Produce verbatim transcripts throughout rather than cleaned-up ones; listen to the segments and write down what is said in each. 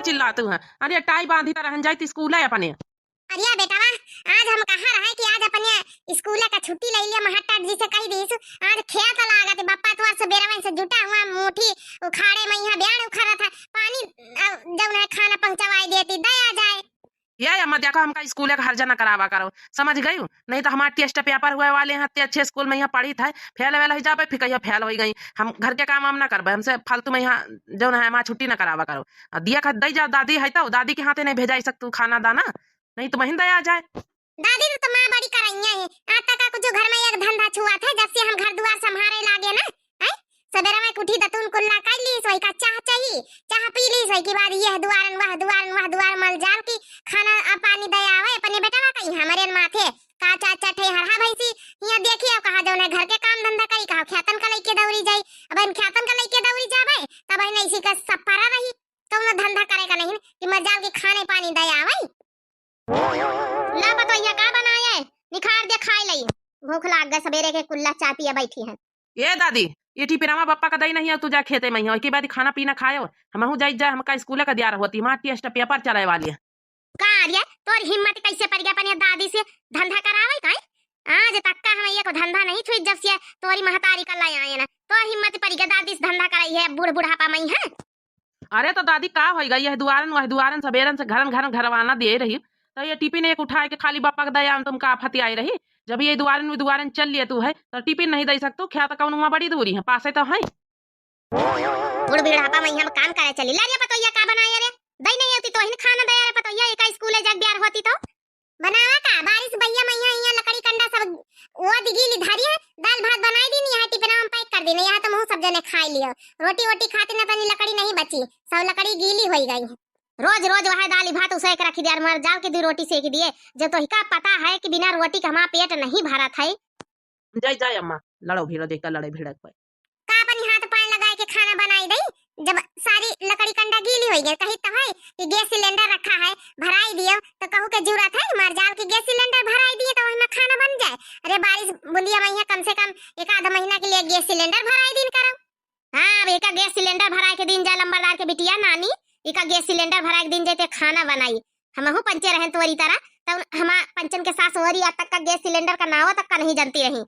चिल्लातू है। अरे टाई बांधी त रहन जाई त स्कूल है अपने। अरे बेटवा, आज हम कहा रहे कि आज अपने स्कूल का छुट्टी ले लिया, महट्टर जी से कही दीसु, आज खेत लागत, बप्पा तोर सबेरवा से जुटा हुआ, मुठी उखाड़े में यहाँ ब्याड़ उखाड़ा था, पानी, अ, जौन है खाना पहुँचवाई देती, दया जाए। ये अम्मा देखो, हमका स्कूल का हर्जा न करावा करो, समझ गयू? नहीं तो हमार टेस्ट पेपर हुए वाले हैं, इतने अच्छे स्कूल में यहाँ पढ़ी था, फेल वेल हो जाबे, फिर कहियो फेल हो गई। हम घर के काम वाम न करबे, हमसे फालतू में यहाँ जौन है हमार छुट्टी न करावा करो। आ दिया खा दई जा, दादी है तो दादी के हाथे नहीं भेजाई सकतू खाना दाना, नहीं तो महीन दया जाए। दादी तो, तो माँ बड़ी करैया है, आज तक का कुछ घर में एक धंधा छुआ थे, जब से हम घर दुआर संभारे लागे ना, हैं? सबेरा में उठी दतुन कुल्ला कर ली, सोई का चाह चाही, चाह पी ली, सोई के बाद यह दुआरन वह दुआरन वह दुआर मल जाल की खाना आ पानी दे आवे, अपने बेटवा कहीं हमरे माथे का चार चार ठे हरहा भैंसी, यहाँ देखी अब कहा जौन है घर के काम धंधा करी, कहा ख्यातन का लइके दौड़ी जाई, अब इन ख्यातन का लइके दौड़ी जाबे, तब इन ऐसी का सपरा रही, कौनो धंधा करे का नहीं कि मजाल के खाने पानी दे आवे। ला पतोहिया, का बनाए? निखार दे, खाए लई। भूख लाग गए, सबेरे के कुल्ला चाय पिए बैठी है। ए दादी, ये टिपिरामा बप्पा का दई नहीं है, तू जा खेते में हो, एक बाद खाना पीना खायो, हमहू जाई जाए, हमका स्कूल का दियार होती, हमार टेस्ट पेपर चले वाली है। का रे, तोर हिम्मत कैसे पड़ गया अपने दादी से धंधा करावे का? आज तक का हम एक धंधा नहीं छुई जब से तोरी महतारी का ले आए ना, तोर हिम्मत पड़ गया दादी से धंधा कराई है, बूढ़ बुढ़ापा में है। अरे तो दादी का होई गई, यह दुआरन वह दुआरन सबेरन से घरन घरन घरवाना दे रही, तो ये टिफिन एक उठाए के खाली बप्पा के दया में तुमका आफत आई रही। जब ये दुआरन उ दुआरन चल लिए तू है तो टिफिन नहीं दे सकतू, ख्यात कौन हुआ बड़ी दूरी है, पासे तो है। बूढ़ बुढ़ापा में हम काम करे चली। ला रे पतोहिया, का बनाए रे? दई नहीं होती तो ही खाना दे रे पतोहिया, एक स्कूल जाके बियार होती तो। बनावा का? बारिश भैया मैया यहाँ लकड़ी कंडा सब वो दी गीली धारी है, दाल भात बनाई दीनी है, टिफिन में पैक कर दीनी, यहाँ तो मुँह सब जने खाई लियो। रोटी वोटी खाते ना तनी लकड़ी नहीं बची, सब लकड़ी गीली होई गई है। रोज रोज वह दाल भात उसे के रखी दिया, मर जाल के दो रोटी सेक दिए, जब तो हिका पता है कि बिना रोटी के हमारा पेट नहीं भरत है। जाए जाए अम्मा, लड़ो भिड़ो, देखता लड़े भिड़क पे। का अपनी हाथ पाँव लगाए के खाना बनाई दई, जब सारी लकड़ी कंडा गीली होई गई, कही तो है कि गैस सिलेंडर रखा है, भराई दियो, तो कहू के जरूरत है, मर जाल के गैस सिलेंडर भराई दिए तो वही में खाना बन जाए। अरे बारिश बुंदिया में यहाँ कम से कम एक आधा महीना के लिए गैस सिलेंडर भराई दिन करो। हाँ, अब एका गैस सिलेंडर भराए के दिन जाए लंबरदार के बिटिया नानी, एका गैस सिलेंडर भराए के दिन जाते खाना बनाई। हमहू पंचे रहन तोरी तरह, तब हमा पंचन के सास ओरी आज तक का गैस सिलेंडर का नाव तक का नहीं जानती रही।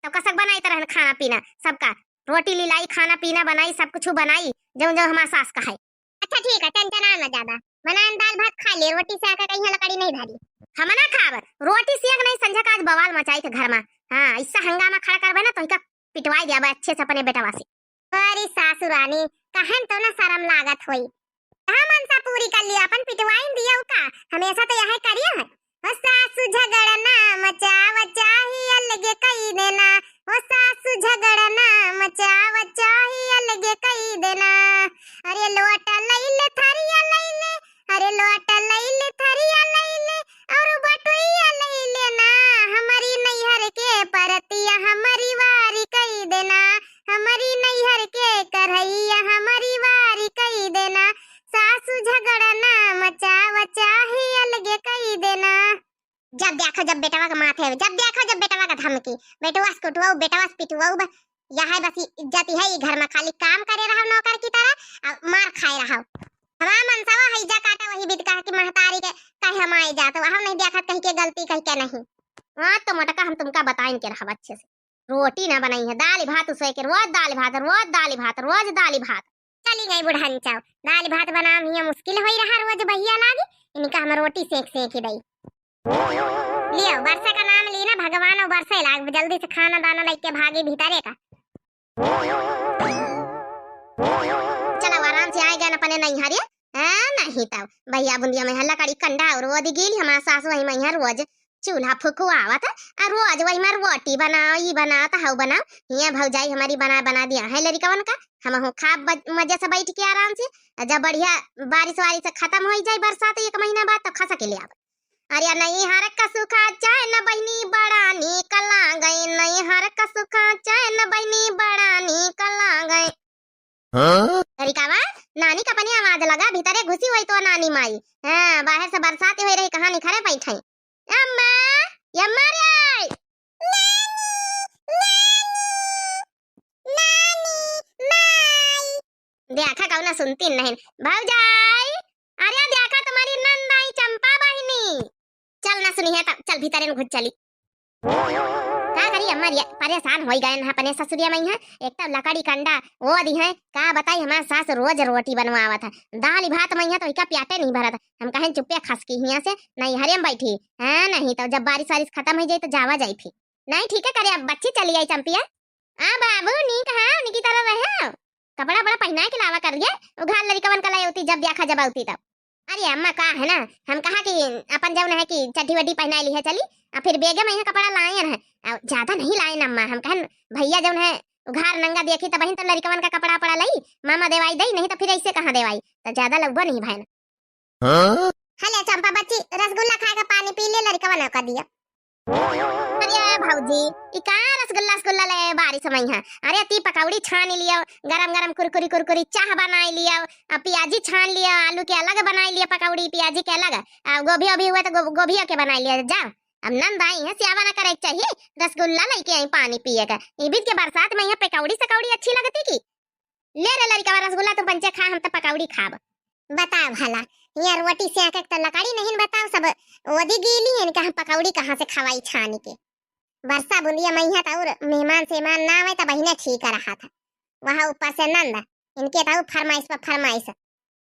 तब कसक बनाई तरह खाना पीना सबका, रोटी लिलाई, खाना पीना बनाई, सब कुछ बनाई, जौन जौन हमार सास का है। अच्छा ठीक है, टेंशन ना ज्यादा, बनान दाल भात खा ले, रोटी से आके कहीं लकड़ी नहीं धरी। हम ना खाब, रोटी से एक नहीं संझा का आज बवाल मचाई थे घर में। हाँ, ऐसा हंगामा खड़ा करबे ना तो इका पिटवाई दिया अच्छे से अपने बेटवा से। अरे सासुरानी, कहन तो ना शरम लागत होई। कहाँ मनसा पूरी कर लिया, अपन पिटवाइन दिया का? हमेशा तो यह करिया है। ओ सासु झगड़ा ना मचावा, चाही अलगे कई देना। ओ सासु झगड़ा ना मचावा, चाही अलगे कई देना। अरे लोटा लैले, थरिया लैले, अरे लोटा लैले, थरिया लैले, और बटुइया लैले ना। हमारी नैहर के परतिया, हमारी वारी कई देना। हमारी नैहर के करहैया, हमारी वारी कई देना। सासु झगड़ा ना मचावा, चाही अलगे कई देना। जब देखो जब बेटवा के माथे, जब देखो जब बेटवा का धमकी, बेटवा से कुटवाऊ, बेटवा से पिटवाऊ, बस यह है बस इज्जत है ये घर में, खाली काम करे रहो नौकर की तरह, और मार खाए रहो। हमार मनसवा है जा काटा वही बीत कहा कि महतारी के कहे हम आए जा, तो हम नहीं देखत कहीं के गलती कहीं के नहीं। हाँ तो मोटका हम तुमका बताइन के रहब अच्छे से। रोटी ना बनाई है, दाल भात उसोए के, रोज दाल भात, रोज दाल भात, रोज दाल भात। चली गई बुढ़न चाव, दाल भात बनाम हिया मुश्किल होई रहा, रोज बहिया लागी, इनका हम रोटी सेक सेक ही दई। लियो, बरसे का नाम ली ना भगवान, और बरसे लाग, जल्दी से खाना दाना लेके भागी भीतरे का। चला, आराम से आए गए अपने नैहरे। हाँ, नहीं तब भैया बुंदिया में है लकड़ी कंडा और वो दी गीली, हमार सास वही में है रोज चूल्हा फुकवावत है, और रोज वही में रोटी बनाओ, ई बनाओ, तो हऊ बनाओ। हिया भौजाई हमारी बना बना दिया है लड़िकवन का, हम हूँ खा ब-, मजे से बैठ के आराम से। और जब बढ़िया बारिश वारिश से खत्म हो जाए बरसात एक महीना बाद, तो खा सके ले आवे। अरे नैहर का सुखा चैन बहिनी बड़ा नीक लागे, नैहर का सुखा चैन बहिनी बड़ा नीक लागे। हाँ? लड़िकावा, नानी का अपनी आवाज लगा, भीतरे घुसी हुई तो नानी माई। हाँ, बाहर से बरसात हुई रही, कहाँ निखरे बैठे। अम्मा, ये अम्मा रे। नानी, नानी, नानी, माई। देखा कौना सुनती नहीं। भौजाई, चल ना सुनी है तब, चल भीतरे में घुस चली। का करी अम्मा, रिया-, परेशान होई गए ना अपने ससुरिया में है। एक तो लकड़ी कंडा वो दी है, का बताई हमार सास रोज रोटी बनवावत है, दाल भात में है तो इका प्याटे नहीं भरत। हम कहें चुप्पे खसकी हिया से, नहीं हरे में बैठी है, नहीं तो जब बारिश वारिश खत्म हो जाई तो जावा जाई फिर। नहीं ठीक है करे, अब बच्ची चली आई चंपिया। आ बाबू, नीक है, निकी तरह रहे। कपड़ा बड़ा पहनाए के लावा कर लिए, उघार लड़िकवन का लाए होती जब देखा जब होती तब। अरे अम्मा, का है ना, हम कहा कि अपन जौन है कि चड्ढी वड्ढी पहनाए ली है चली, आ फिर बेगे में यहाँ कपड़ा लाए हैं, आ ज्यादा नहीं लाए ना अम्मा। हम कहन भैया जौन है उघार नंगा देखी तब तो लड़िकवन का कपड़ा पड़ा लई, मामा देवाई दई, नहीं तो फिर ऐसे कहाँ देवाई, तो ज्यादा लउबो नहीं भैन। हाँ? हले चंपा बच्ची, रसगुल्ला खाए का पानी पी ले, लड़िकवन का दिया। अरे भौजी, ई का रसगुल्ला, रसगुल्ला ले बारिश में है? अरे ती पकौड़ी छान लियो, गरम गरम कुरकुरी कुरकुरी चाह बनाई लियो, आ प्याजी छान लियो, आलू के अलग बनाई लियो पकौड़ी, प्याजी के अलग, आ गोभी ओभी हुए तो गो-, गोभियो के बनाई लियो। जा, अब नंद आई है, सेवा ना करे के चाहिए, रसगुल्ला लेके आई पानी पिए का। ई बीच के बरसात में यहाँ पकौड़ी सकौड़ी अच्छी लगती की? ले रे लड़िकवा रसगुल्ला, तू पंचे खा, हम तो पकौड़ी खाब। बताओ भला, यहाँ रोटी सेंके के तो लकड़ी नहीं, बताओ सब ओदी गीली है, इनका हम पकौड़ी कहाँ से खवाई छानी के? बरसा बुंदिया मैया तो और मेहमान सेमान ना आवे तो बहिने ठीक रहा था, वहाँ ऊपर से नंद, इनके तो फरमाइश पर फरमाइश।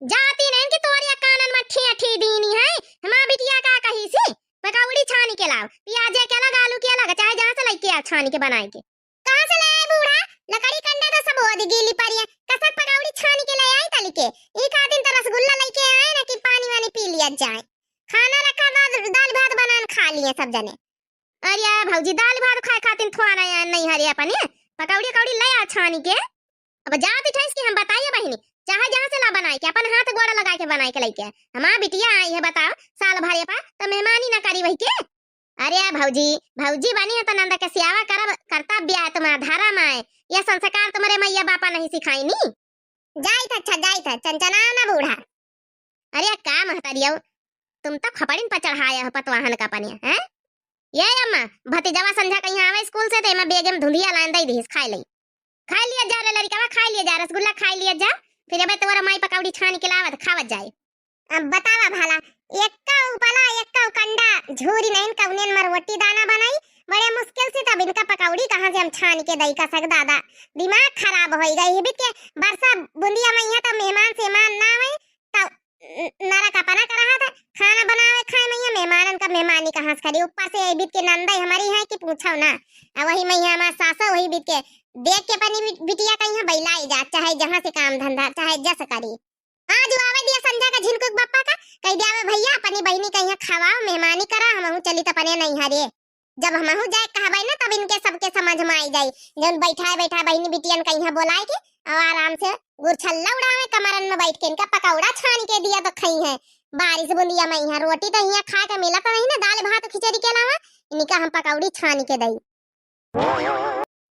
जाती नहीं कि तोरे कानन में ठेठी दीनी है, हमार बिटिया का कही सी, पकौड़ी छानी के लाओ, प्याजे के अलग, आलू के अलग, चाहे जहाँ से लेके आ छानी के बनाए के। कहाँ से ले आए बूढ़ा? लकड़ी कंडा तो सब ओदी गीली पड़ी है। कसक पकौड़ी छानी के ले आई तली के। ई का दिन तो रसगुल्ला लेके आए ना कि पानी वानी पी लिया जाए। खाना रखा, दाल, दाल भात बनान खा लिए सब जने। अरे भौजी, दाल भात खाए खातिर थोड़ा आए नहीं हरे अपने। पकौड़ी, पकौड़ी ले आ छानी के। अब जात ठैस कि हम बताइए बहिनी, चाहे जहाँ से ला बनाए के, अपन हाथ गोड़ लगाए के बनाए के लेके। हमार बिटिया आई है, बताओ, साल भरे पर तो मेहमानी ना करी वही के। अरे भौजी, भौजी बनी है तो नंद के सेवा करब, कर्तव्य है तुम्हारा, धर्म है, यह संस्कार तुम्हारे मैया बापा नहीं सिखाई नी। जाइत है, अच्छा जाइत है, चंचना ना बूढ़ा। अरे का महतरियो, तुम तो खपड़िन पर चढ़ाया हो पतवाहन का पनिया, हैं? ये अम्मा, भतीजवा संझा कहीं आवे स्कूल से तो एमा बेगे में धुंधिया लाइन दे दीस, खाए लई। खाए लिया जा रे लड़िकवा, खाए लिया जा, रसगुल्ला खाए लिया जा, फिर अबे तोरा माई पकौड़ी छान के लावत खावत जाए। अब बतावा भला, एक्का उपला, एक्का कंडा झूरी नहीं कौनेन मर रोटी दाना बनाई, बड़े मुश्किल से तब इनका पकौड़ी कहाँ से हम छान के दई कसक दादा, दिमाग खराब होई गई। हिबित के बरसा बुंदिया मैया तो मेहमान सेमान ना आवे, तो न-, नरक अपना का रहा था, खाना बनावे खाए मैया, मेहमानन का मेहमानी कहाँ से करी, ऊपर से ये बीत के नंदई हमारी है कि पूछो ना, आ वही मैया हमार सासो वही बीत के देख के अपनी बि-, बिटिया का यहाँ बैलाई जा, चाहे जहाँ से काम धंधा, चाहे जस करी। आज वो आवे दिया संझा का झिनकुक बप्पा का, कह दिया, "आवे भैया, अपनी बहिनी का यहाँ खवाओ, मेहमानी करा, हमहू चली त अपने नहीं हरे।" जब हमहू जाए कहबै ना, तब इनके सबके समझ में आई जाई। जौन बैठाए बैठाए बहिनी बिटियन का यहाँ बोलाए के, और आराम से गुरछल्ला उड़ावे कमरन में बैठ के, इनका पकौड़ा छान के दिया तो खई है। बारिश बुंदिया में यहाँ रोटी तो यहाँ खाए के मिला तो नहीं ना, दाल भात खिचड़ी के अलावा, इनका हम पकौड़ी छान के दई।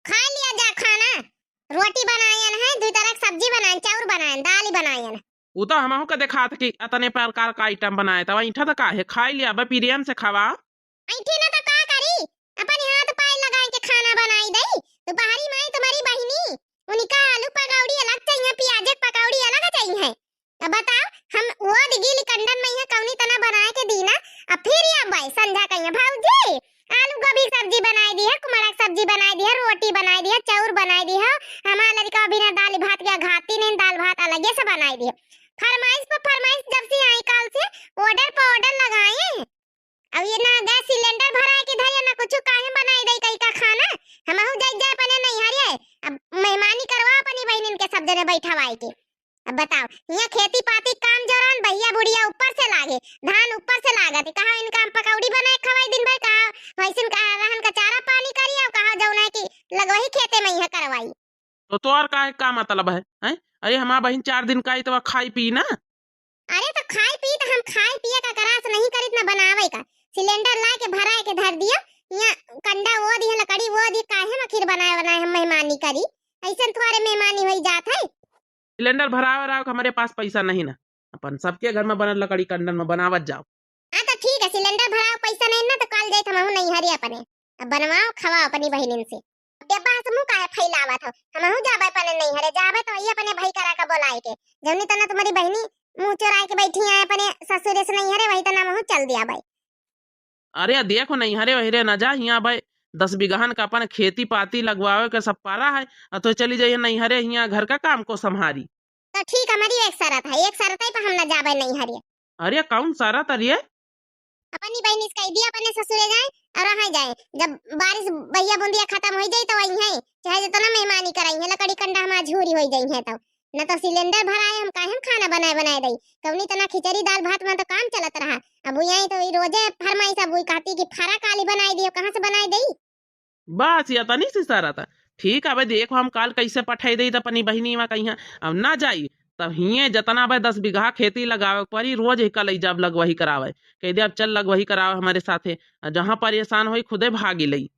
खा लिया जा खाना, रोटी बनायन है, दू तरह के सब्जी बनायन, चाउर बनायन, दाल ही बनायन। उ तो हमहू के देखात कि अतने प्रकार का आइटम बनाए, तब ऐठा तो काहे, खाई लिया बे, प्रेम से खावा। ऐठी ना तो का करी, अपन हाथ पाए लगाए के खाना बनाई दई। दोपहरी में तुम्हारी बहिनी, उनका आलू पकौड़ी अलग चाहिए, प्याज के पकौड़ी अलग चाहिए। अब बताओ, हम वो दिगिल कंडन में यहाँ कौनी तना बनाए के दीना, अब फिर ये अब्बाई संझा कहिए, "भौजी, आलू गोभी सब्जी बनाई दी है, कुमड़ा के सब्जी बनाई दी है, रोटी बनाई दी है, चाउर बनाई दी है, हमारा लड़का बिना दाल भात के घाती नहीं, दाल भात अलगे से बनाई दी है।" फरमाइश पर फरमाइश जब से आई काल से, ऑर्डर पर ऑर्डर लगाए हैं। अब ये ना गैस सिलेंडर भराए के धरे, ना कुछ काहे बनाई दई कई का खाना। हमहू जाई जाए अपने नैहरिए, अब मेहमानी करवा अपनी बहिनिन के सब जने बैठवाए के। अब बताओ, यहाँ खेती पाती काम जोरान, बहिया बुढ़िया ऊपर से लागे, धान ऊपर से लागत, कहा इनका हम पकौड़ी बनाए खवाई दिन भर, कहा भैंसिन का रहन का चारा पानी करी, और कहा जौन है कि लगवही खेते में यहाँ करवाई। तो तोर काहे का मतलब है, हैं? अरे हमार बहिन चार दिन का आई तो खाई पी ना। अरे तो खाई पी तो हम खाई पिए का करास नहीं करित ना बनावे का। सिलेंडर लाए के भराए के धर दिया, यहाँ कंडा वो दी है, लकड़ी वो दी, काहे में आखिर बनाए बनाए हम मेहमानी करी? ऐसन थोड़े मेहमानी होई जात है। सिलेंडर भरावे रहा, हमारे पास पैसा नहीं ना, अपन सबके घर में बनल लकड़ी कंडन में बनावत जाओ। हाँ तो ठीक है, सिलेंडर भराओ, पैसा नहीं ना तो काल जाए हमहू नैहरे अपने, अब बनवाओ खवाओ अपनी बहिनिन से। अब बेबा से मुँह काहे फैलावत हो, हमहू जाबे अपने नैहरे, जाबे तो वही अपने भाई करा के बोलाए के, जौनी तना तुम्हारी बहिनी मुँह चोराए के बैठी है अपने ससुरे से नैहरे, वही तना हमहू चल दिया भाई। अरे देखो, नैहरे वैहरे न जा, हियाँ भाई दस बीघहन का अपन खेती पाती लगवावे के सब पारा है, आ तो चली जाइए नैहरे, हियाँ घर का काम को संभारी। तो ठीक, हमारी एक शरत है, एक शरत है पर हम न जाबे नैहरे। अरे कौन शरत अरे? अपनी बहिनी से कह दिया अपने ससुरे जाए और वहाँ जाए, जब बारिश बहिया बूंदिया खत्म हो जाए तो वहीं है, चाहे जितना मेहमानी कराई है, लकड़ी कंडा हमार झूरी हो जाई है तो। न तो सिलेंडर भराए, हम काहे हम खाना बनाए बनाए दई, कौनी तना खिचड़ी दाल भात में तो काम चलत रहा। अब यहीं तो ई रोजे फरमाइश, अब वही कहती कि फरा काली बनाए दियो, कहाँ से बनाए दई? बस ये तनी सी शरत। ठीक है, अबे देखो हम काल कैसे पठाई दई त अपनी बहिनी में कहीं, अब ना जाई तब हिये जतना बे दस बीघा खेती लगावे के परी, रोज ही कलई जाब लगवही करावे, कह दे अब चल लगवही करावे हमारे साथे, आ जहाँ परेशान होई खुदे भागी लई।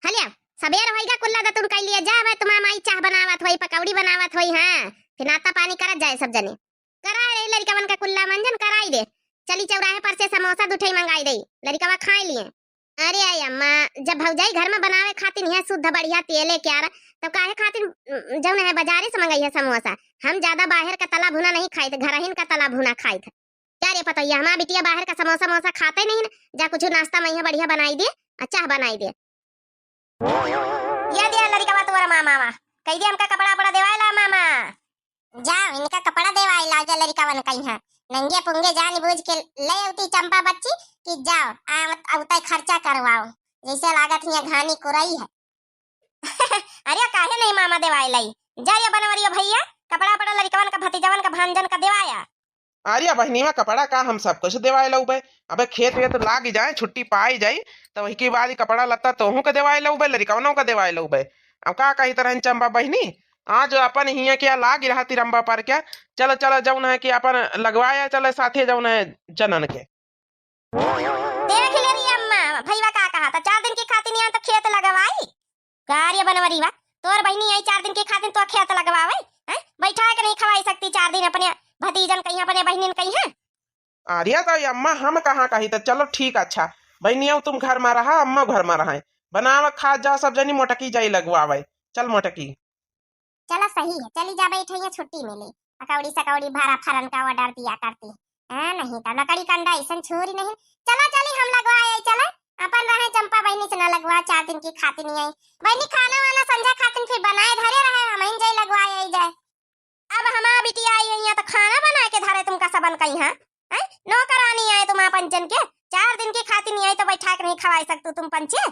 हलिया, सबेर होइगा, कुल्ला दतुन कइ लिया, जा भाई, तुम्हार माई चाह बनावत होई, पकौड़ी बनावत होई, हाँ, फिर नाश्ता पानी करत जाए सब जने। कराए रही लड़िकवन का कुल्ला मंजन कराई दे। चली चौराहे पर से समोसा दू ठई मंगाई दे, लड़िकवा खाए लिए। अरे आई अम्मा, जब भौजाई घर में बनावे खातिर यह शुद्ध बढ़िया तेले क्यार, तब काहे खातिर, उम, जौन है बाजारे से मंगाई है समोसा? हम ज्यादा बाहर का तला भुना नहीं खाइत, घरहिन का तला भुना खाइत। क्या रे पतोहिया, हमार बिटिया बाहर का समोसा मोसा खाते नहीं ना, जा कुछ नाश्ता में बढ़िया बनाई दे, आ चाह बनाई दे। ये दिया लड़िकवा तोरा मामा वा, कह दे हमका कपड़ा वपड़ा देवाए ला मामा। जाओ इनका कपड़ा देवाए लाओ जा लड़िकवन कहीं, नंगे पुंगे जान बूझ के ले उठी चंपा बच्ची कि जाओ आवत अवते खर्चा करवाओ, जैसे लागत हिया घानी कुरई है। अरे काहे नहीं मामा देवाए लाई, जा ये बनवरिया भैया कपड़ा वपड़ा लड़िकवन का भतीजवन का भांजन का देवाया। अरे बहिनीवा, कपड़ा का हम सब कुछ देवाए लउबे। अबे खेत वेत लाग जाए, छुट्टी पाई जाई, त वही के बाद ई कपड़ा लत्ता तोहू के देवाए लउबे, लड़िकवनों के देवाए लउबे। अब का कही तरह चंपा बहिनी, आज अपन हिया क्या लाग रहा तिरंबा पर क्या, चलो चलो जौन है कि अपन लगवाया चलो साथे जौन है जनन के। देख ले री अम्मा, भईवा का कहा था, चार दिन की खातिर नहीं आए तो खेत लगवाई। का रे बनवरी बा, तोर बहिनी आई चार दिन की खातिर तो खेत लगवावे, हैं? बैठा के नहीं खवाई सकती चार दिन अपने भतीजन कहीं, अपने बहिनीन कहीं, हैं? अरे तो अम्मा हम कहाँ कही, तो चलो ठीक अच्छा, बहिनी अब तुम घर में रहा, अम्मा घर में रहा, बनावे खा जा सब जनी, मोटकी जाई लगवावे, चल मोटकी। चला सही है, चली जा बैठे, ये छुट्टी मिली, पकौड़ी सकौड़ी भरा फरन का order दिया करती। हाँ, नहीं तो लकड़ी कंडा ऐसन छोरी नहीं। चला चली हम लगवा आई, चला अपन रहे चंपा बहिनी से ना लगवा, चार दिन की खातिर नहीं आई। बहिनी खाना वाना संझा खातिर फिर बनाए धरे रहे, हम ही जाए लगवा आई जाए। अब हमार बिटिया आई है यहाँ तो खाना बना के धरे तुमका सबन कहीं, हाँ? हैं? नौकरानी आए तुम अपन जन के, चार दिन की खातिर नहीं आई तो बैठा के नहीं खवाई सकतू तुम पंचे।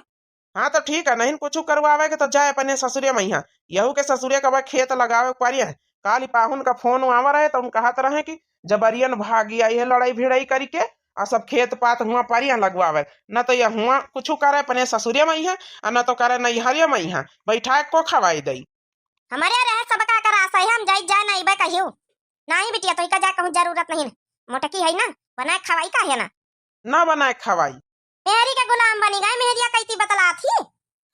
हाँ, तो ठीक है, नहीं कुछ करवावे के तो जाए अपने ससुरे मइहाँ। यहू के ससुरे का बा खेत लगावे के पारी है। काली पाहुन का फोन आवा रहे तो उन कहत रहे कि जबरियन भागी आई है लड़ाई भिड़ाई करी के, आ सब खेत पात हुआ पारी है लगवावे, न तो यह हुआ कुछ करे अपने ससुरे मइहाँ, आ न तो करे नैहरे मइहाँ, बैठा को खवाई दई। हमारे रहे सबका करा सही, हम जाई जाए नहीं बे कहियो। नहीं बिटिया, तो इका जा कहूँ जरूरत नहीं। मोटकी है ना, बनाए खवाई का है ना? ना बनाए खवाई। मेहरी के गुलाम बनी गए, मेहरिया कैती बतला थी।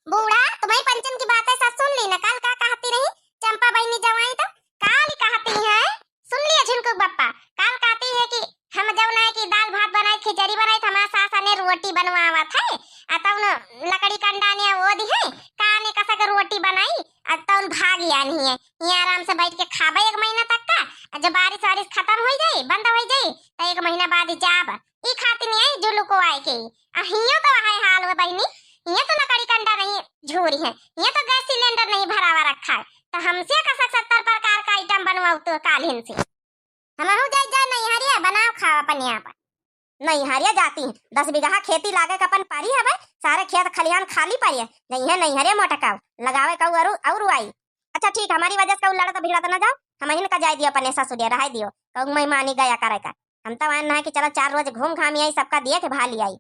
बूढ़ा, तुम्हें पंचन की बातें सब सुन ली ना, कल का कहती रही चंपा बहिनी जवाई तो काल कहती है, सुन लिया झिनकुक बप्पा, काल कहती है कि हम जब ना कि दाल भात बनाई, खिचड़ी बनाई, तो हमारा सास ने रोटी बनवावत है, आ तब न लकड़ी कंडा ने वो दी है, का ने कसक रोटी बनाई, आ तब भाग आनी है, यहाँ आराम से बैठ के खाबे एक महीना तक का, आ जब बारिश वारिश खत्म हो जाई, बंद हो जाई, तो एक महीना बाद जाब। ई खातिर नहीं आई जुलू को आए के। आ हियो तो वही हाल हुआ बहिनी, हियो तो लकड़ी कंडा नहीं झूरी है, हियो तो गैस सिलेंडर नहीं भरावा रखा है, तो हमसे कसक सत्तर प्रकार का आइटम बनवाओ तो कालिन से। हमहू जाई जाए नैहरिया, बनाओ खाओ अपन यहाँ पर। नैहरिया जाती, दस बीघा खेती लागे के अपन पारी हवे, सारे खेत खलिहान खाली पारी है, जइहे नैहरे मोटकाओ, लगावे का और, और आई। अच्छा ठीक, हमारी वजह से कहू लड़त भिड़त ना जाओ, हम इनका जाए दियो अपने ससुरिया, रहाई दियो, कहू मेहमानी गया करे का। हम तो आन ना है कि चलो चार रोज घूम घाम आई, सबका देख भाली आई।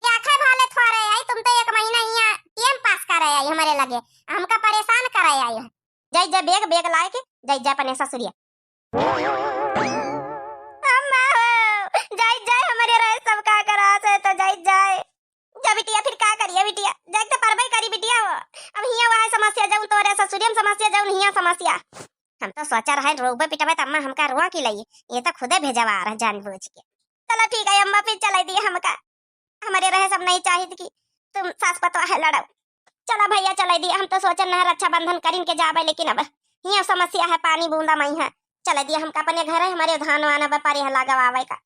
क्या आखे भाले थोड़े आई, तुम तो एक महीना यहाँ टीएम पास करे आई हमारे लगे, हमका परेशान करे आई हो। जाई जा बेग, बेग लाए के जाई जा अपने ससुरिया। अम्मा हो, जाई जाए हमारे रहे सब का करा से तो जाई जाए। जा बिटिया, फिर का करिए बिटिया, जाए तो परबे करी बिटिया हो। अब हिया वह समस्या जाऊं तोरे ससुरिया में समस्या जाऊं हिया समस्या। हम तो सोचा रहे रोबे पिटबे त अम्मा हमका रोआ की लई, ये तो खुदे भेजवा रहा जानबूझ के। चलो ठीक है अम्मा, फिर चलाई दिए हमका। हमारे रहे सब नहीं चाहित कि तुम सास पतोह है लड़ाओ। चला भैया चलाई दिए, हम तो सोचन न रक्षाबंधन करिन के जाबे, लेकिन अब हिया समस्या है पानी बूंदा मइहाँ। चलाई दिए हमका अपने घर है, हमारे धान वान अब पारे है लगावे का।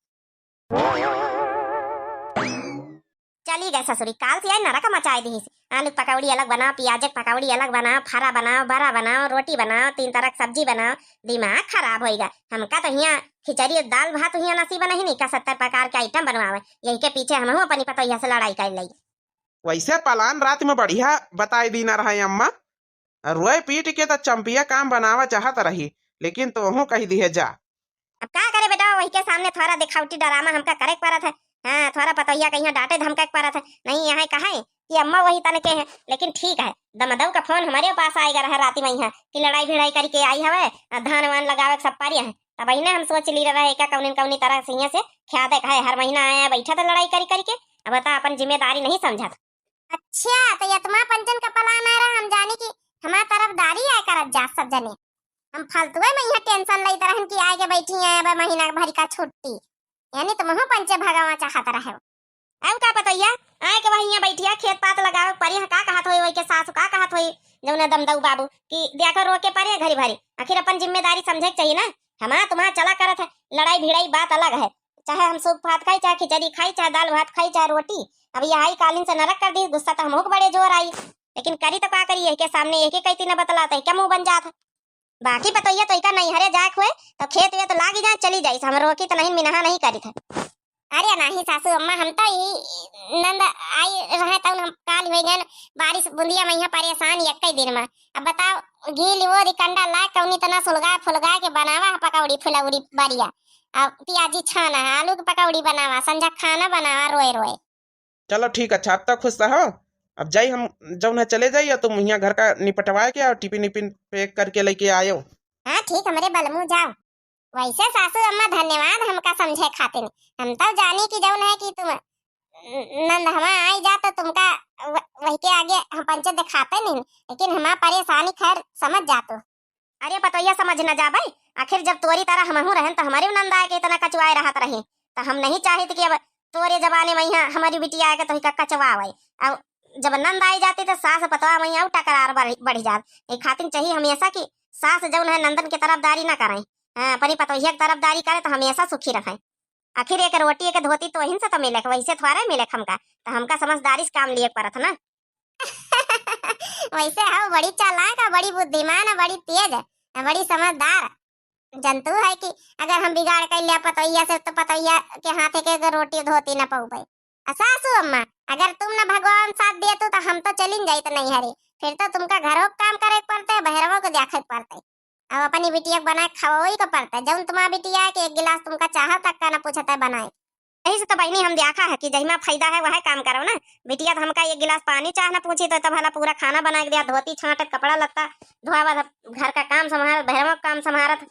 चली गए ससुरी, काल से आई नरक मचाए दिहिस। आलू के पकौड़ी अलग बनाओ, पियाज के पकौड़ी अलग बनाओ, फरा बनाओ, बरा बनाओ, रोटी बनाओ, तीन तरह के सब्जी बनाओ, दिमाग खराब होइगा। हमका तो हियाँ खिचड़ी और दाल भात हियाँ नसीब नहीं, नहीं का सत्तर प्रकार के item बनवावे। यही के पीछे हमहू अपनी पतोहिया से लड़ाई कर लई। वैसे पलान रात में बढ़िया बताई दीना रहे अम्मा। रोए पीट के तो चंपिया काम बनावा चाहत रही, लेकिन तोहू कह दिहे जा। अब का करे बेटा, वही के सामने थोड़ा दिखावटी ड्रामा हमका करे के पड़त है। हाँ, थोड़ा पतोहिया कहिया डांटे धमके के पड़त है। नहीं, यहाँ कहे कि अम्मा वही तन के है, लेकिन ठीक है, दमदऊ का फोन हमारे पास आएगा रहा राती में यहाँ कि लड़ाई भिड़ाई करके आई हवे, आ धान वान लगावे के सब पारी है। तब इन्हें हम सोच ली रहे का कौनी न कौनी तरह से यहाँ से ख्यादे का है, हर महीना आया बैठा था लड़ाई करी करके। अब बता, अपन जिम्मेदारी नहीं समझा था। अच्छा, तो यतमा पंचन का पलान आ रहा, हम जानी कि हमार तरफदारी आए करत जा सब जने। हम फालतुए में यहाँ tension लेत रहन कि आए के बैठी हैं, अब महीना भर का छुट्टी, यानी तुमहू पंचे भगावा चाहत रहे हो। अब का पतोहिया, आए के वही यहाँ बैठिया, खेत पात लगावे के परी है, का कहत होई वही के सासु, का कहत होई जौने दमदऊ बाबू कि देखो रोके परे घरी भरी। आखिर अपन जिम्मेदारी समझे के चाहिए ना। हमार तुम्हार चला करत है, लड़ाई भिड़ाई बात अलग है, चाहे हम सूप भात खाई, चाहे खिचड़ी खाई, चाहे दाल भात खाई, चाहे रोटी। अब यह आई कालीन से नरक कर दी, गुस्सा तो हमहू के बड़े जोर आई, लेकिन करी तो का करी, यही के सामने यही के कहती न बतलाते क्या मुंह बन जात है। बाकी पतोहिया तो इका नैहरे जाए हुए तो खेत वेत लागी जाए, चली जाइस, हम रोकी तो नहीं, मिनहा नहीं करी था। अरे नाही सासू अम्मा, हम तो ई नंद आई रहे तौन हम काल हो गए बारिश बुंदिया में यहाँ परेशान एक ही दिन में। अब बताओ, गील वो रिकंडा ला कौनी तना सुलगा फुलगा के बनावा है पकौड़ी फुलौड़ी बढ़िया, अब पियाजी छाना है, आलू की पकौड़ी बनावा, संझा खाना बनावा रोए रोए। चलो ठीक, अच्छा, अब तो खुश रहो। अब जाई हम, जौन है चले जाई, और तुम यहाँ घर का निपटवाए के और टिफिन विफिन pack करके लेके आयो। हाँ ठीक, हमरे बलमू जाओ। वैसे सासू अम्मा धन्यवाद हमका समझे खातिर। हम तब जानी कि जौन है कि तुम नंद हमा आई जा तो तुमका व-, वही के आगे हम पंचे दिखाते नहीं, लेकिन हमार परेशानी खैर समझ जातो। अरे पतोहिया समझ न जाबे, आखिर जब तोरी तरह हमहू रहन तो हमारे नंद आए के इतना कचुआए रहत रही, तो हम नहीं चाहित कि अब तोरे जमाने में यहाँ हमारी बिटिया आए के तो का कचवावे। अब जब नंद आई जाती तो सास पतवा में यहाँ टकरार बढ़, बढ़ जात। ये खातिर चाहिए हमेशा कि सास जौन है नंदन की तरफदारी ना करें, हाँ, अपनी पतोहिया की तरफदारी करे तो हमेशा सुखी रहें। आखिर एक रोटी एक धोती तो वहीं से तो मिले, वैसे थोड़े मिले हमका, तो हमका समझदारी से काम लिए पड़त ना। वैसे हो बड़ी चालाक है, बड़ी बुद्धिमान है, बड़ी तेज है, बड़ी समझदार। जनतू है कि अगर हम बिगाड़ कर लिया पतोहिया से तो पतोहिया के हाथे के अगर रोटी धोती न पौबे। आ सासू अम्मा, अगर तुम न भगवान साथ दिए तो, तो हम तो चलिन जाइत नहीं हरे, फिर तो तुमका घरों काम करे के पड़ते, बहरवों को देखे के पड़ते। अब अपनी बिटिया के बनाए खवाई के पड़ता है, जौन तुम्हारा बिटिया है कि एक गिलास तुमका चाह तक का ना पूछता है बनाए। यही से तो बहनी हम देखा है कि जहिमा फायदा है वह काम करो ना। बिटिया तो हमका एक गिलास पानी चाह ना पूछी तो, तो भला पूरा खाना बना के दिया, धोती छांटत, कपड़ा लत्ता धोआवत, घर का काम संभारत, बहरवा का काम संभारत।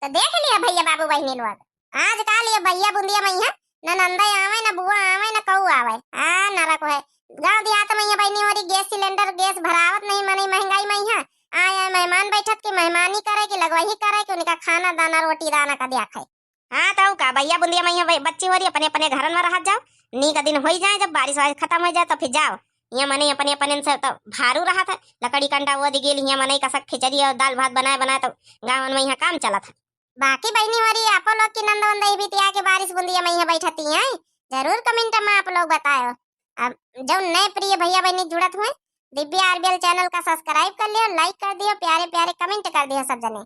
तो देख लिया भैया बाबू बहनी लोग, आजकल ये भैया बुंदिया में है, न नंदा आवे, न बुआ आवे, न कहू आवे। आ, नरक है। गाँव देहात में यहाँ बहनी हो रही, गैस सिलेंडर, गैस भरावत नहीं, मनई महंगाई में यहाँ आए, आए मेहमान बैठत की मेहमानी करे, कि लगवही करे, कि उनका खाना दाना, रोटी दाना का दिया खाए। हाँ, तो का भैया बुंदिया में यहाँ बै-, बच्ची हो रही, अपने, अपने घरन में रहत जाओ, नीक दिन होई जाए, जब बारिश वारिश खत्म हो जाए, तो फिर जाओ। यहाँ मनई अपने, अपने से तो भारू रहत है, लकड़ी कंडा वो दिगेल, यहाँ मनई का सक खिचड़ी और दाल भात बनाए, बनाए, तो गाँवन में यहाँ काम चलत है। बाकी बहनी हो रही, आपो लोग की नंद वंद ई बिटिया के बारिश बुंदिया में यहाँ बैठती हैं, जरूर comment में आप लोग बतायो। अब जौन नए प्रिय भैया बहनी जुड़त हुए, दिव्या आरबीएल channel का subscribe कर लियो, like कर दियो, प्यारे प्यारे comment कर दियो सब जने।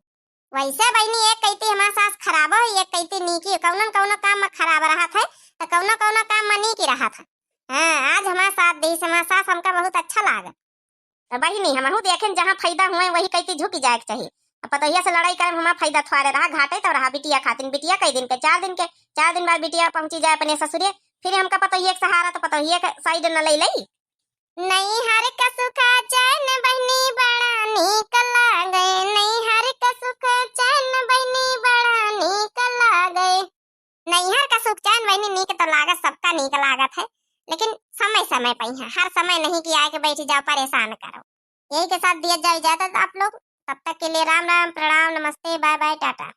वैसे बहनी एक कहती हमार सास खराब हो, एक कहती नीकी, कौनो न कौनो काम में खराब रहत है, तो कौनो कौनो काम में नीकी रहत है। हाँ, आज हमार साथ दी, हमार सास हमका बहुत अच्छा लागे। तो बहिनी, हमहू देखेन जहाँ फायदा हुए वही कइती झुकि जाए के चाही। अब पतोहिया से लड़ाई करे में हमार फायदा थोड़े रहा, घाटे तो रहा बिटिया खातिन। बिटिया कई दिन के, चार दिन के, चार दिन बाद बिटिया पहुँची जाए अपने ससुरे, फिर हमका पतोहिया के सहारा तो पतोहिया के side न ले लई। नैहर का सुख चैन बहिनी बड़ा नीक लागे, नैहर का सुख चैन बहिनी बड़ा नीक लागे। नैहर का सुख चैन बहिनी नीक तो लागत, सबका नीक लागत है, लेकिन समय समय पे है, हर समय नहीं कि आके बैठ जाओ परेशान करो। यही के साथ दिया जाओ इजाजत आप लोग, तब तक के लिए राम राम, प्रणाम, नमस्ते, bye bye, टाटा।